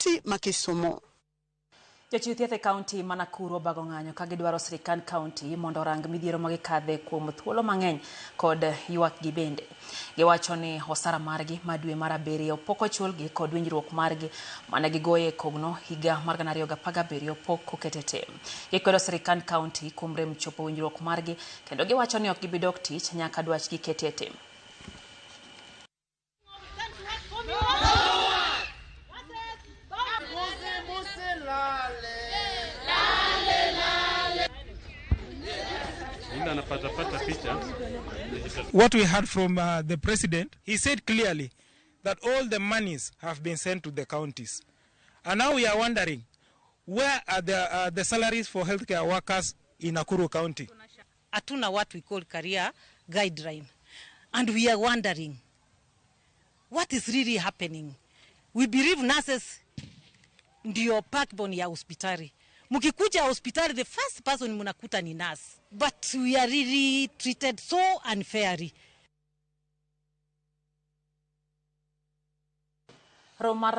kaunti ma Kisumu. Jochiw thieth e kaunti ma Nakuru obago ng'anyo ka gidwaro sirikand kaunti mondo orang midhiero ma gikadhe kuom thuolo mang'eny kod ywakgi bende. Giwacho ni osara margi ma dwe mar abiriyo pok ochulgi kod winjruok margi mane gigoye kogno higa mar 2017 pok oket e tim. Gikwedo sirikand kaunti kuom rem chopo winjruok margi kendo giwacho ni ok gibi dok tich nyaka dwachgi keti e tim. What we heard from the president, he said clearly that all the monies have been sent to the counties. And now we are wondering, where are the salaries for healthcare workers in Nakuru County? Hatuna what we call career guideline. And we are wondering, what is really happening? We believe nurses ndio backbone ya hospitali. Mkikuja hospitali, the first person mnakuta ni nurse. But we are really treated so unfairly. Romo mar